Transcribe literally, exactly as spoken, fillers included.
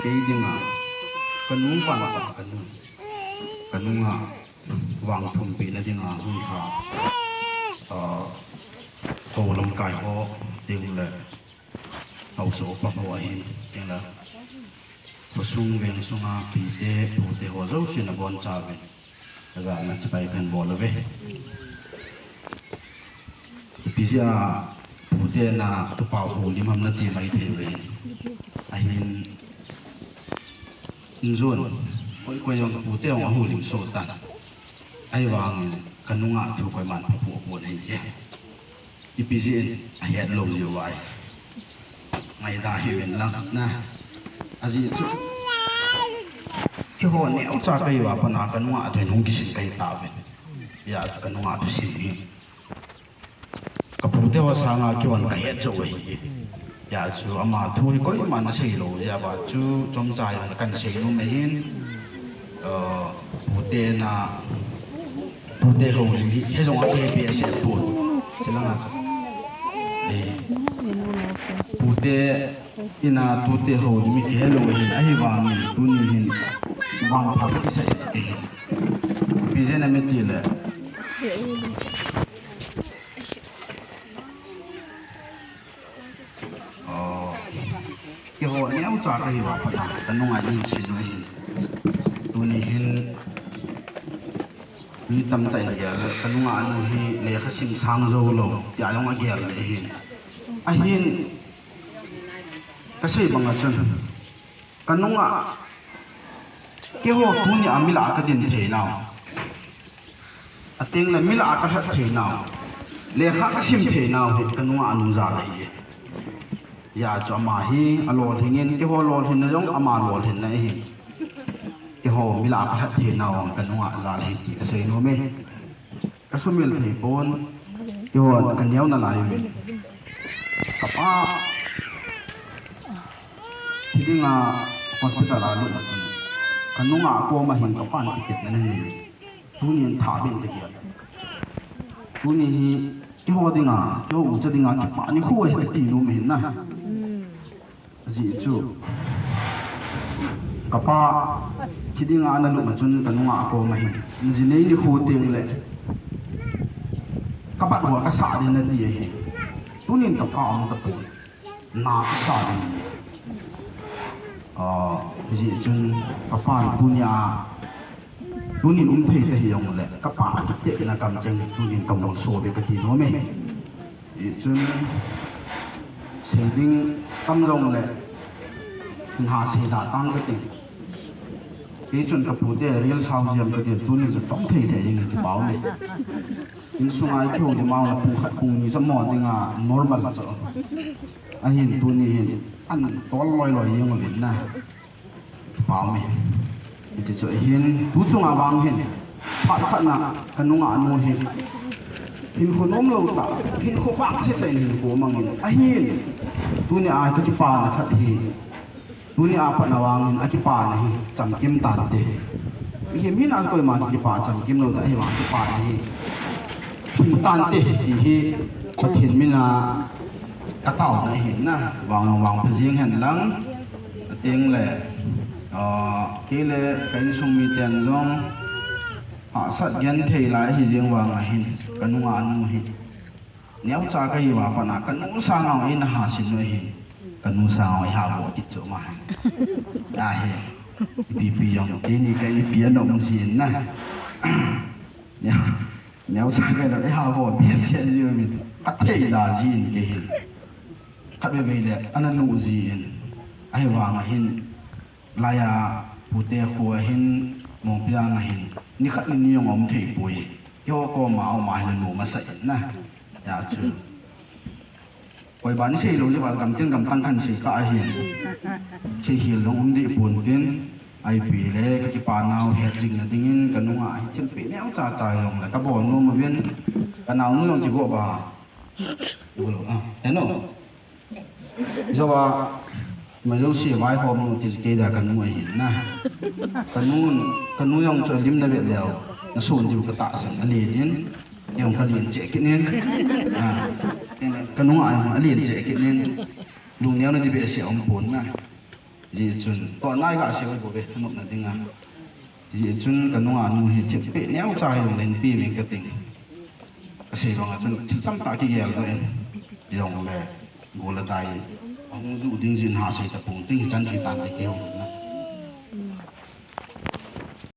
Kei dinga, kanu vantah kanu, kanunga vang thumpina dinga hun kha, ah, houlamkai ho ding le, haosa upa ho ahin, ding le, khosung veng sunga pite, pute ho jouse nabonchauvin, ajana chibai kahin bol uve. Ipi jeh a pute na tupa houlim ham nati maithei uve. Ahin, injun, koi koi jong pute jong ahoulim soh tan. Ahivangin kanunga thu koiman phaphu apon ahi e. Ipi jeh in ahet lou jeh uva hi. Ngaida hiuvin lang na. Ajeh chu, keiho neocha kahiuva pat a kanunga thu in hung kisin kahi tauvin. Hijeh chun kanunga thusim hi kapute ho sanga keihon kahet jou ahi. Hijeh chun ama thu hi koiman asei lou jeh uva chu chomcha jong kahin sei nom ahin. Ah, pute na, pute houlim hi, hijong a kei behseh pon. Chulanga, eh, pute ina tute houlim hi kihe lou ahin, ahivangin tuni hin vangpha kisei. Ipi jeh ham itile, oh, keiho neocha kahiuva pat a kanunga in sin ahin. Tuni hin mi tamtah in agel, kanunga nu hi lekha sim sang jou lou tia jong agel le ahin. Ahin, kasei banga chun, kanunga, keiho tunia mi lah a kadin theinau, ateng le mi lah a kalhat theinau, lekha kasim theinau hi kanunga nu jal ahi. Hijeh chun ama hi alolhingin, keiho lolhinna jong ama lolhinna ahi. Keiho mi lah a kalhat theinau kanunga jal ahi ti kasei nom e. Kasumil thei pon, keihon kaneo nalai uve. Kapa thi dinga hospital a lut a chun, kanunga koma hin kapan ticket na nei. Tunin tha beh ticket. Tuni hi keiho dinga, keiho ucha dinga kipa nikho ahi kati nom ahin na. Ajeh chu, kapa thi dinga analum a chun kanunga koma hin, naji nei nikho teng le kabat ho kasah ding nati ahi. Tunin kapa aum tapon, na kasah ding. Ah, hijeh chun kapan tunia, tunin um thei tahih jongle, kapa akitepna kamcheng tunin kamu so uve kati nom e. Hichun, sei ding tam jongle, hin ha sei da tang kati. Hichun kapute real sao jeng kati, tunin chu chom thei thei ding kipah e. Insunga ikihoulim a le pung khat pung ni jamo dinga normal chu. Ahin tuni hin, an tol loi loi jeng uvin na. Pau mi. Hiche chu ahin, tu chunga vang hin, phat khat na, kanunga nu hi, hinkho nom lou tah, hinkho vangset tah in hinkho mang in, ahin, tunia kakipana khat hi, tunia pat na vang hin, akipana hi, chamkim tante. Mihem hina koima kipa chamkim lou tah, ahivang kipana hi, hing tante, ti hi, Pathen mina, kataona ahin na, vang vang pha jeng hen lang. Ateng le, ah, kei le ka insung miten jong, hahsat genthei lai ahi jeng vang ahin, kanunga nu hi. Neocha kahiuva pat a, kanu sanga eina hasin u ahin. Kanu sanga eiha vo kit chu ma ahin. Ahi. Ipi pi jong, keini ka ipi anom jin na. Neo, neocha kahi le, eiha vo behseh jin. Athei da jin kei hin. Khatvei vei le, ana nu jin. Ahivang ahin. Laiya, pute kho ahin, Mongpiang ahin, nikhat nini jong aum thei poi. Eiho koma aum ahile nu masa in na. Hijeh chun. Koi ban sei lou jeh uva gamtin gamtang kahin sei kha ahin. Sei khel jong um deh pon tin. Ipi le, kakipa nau het jing na dingin, kanunga hi thilpeh neocha cha jong le, kabol nom uvin. Kanaonu jong kigo ba. Kigo lou, ah, hello. Jou a, ima jouse vaihom nu ti kei dia kanu ahin na. Kanu, kanu jong chu alim na vet leu, nason diu katahsan, alen in, kei jong kalen cheh kit in. Ah, kanunga jong alen cheh kit in. Lungneo na ding behseh aum pon na. Hijeh chun, toh nai gasei bou ve, anopna dinga. Hijeh chun kanunga nu hi thempi neocha hijongle hinpe ving kating. Kasei banga chun thil tamtah kigel doh in, hijongle gol le dai ahung juh ding jeh in hasei tapong ting, hichan chu tan ti keu.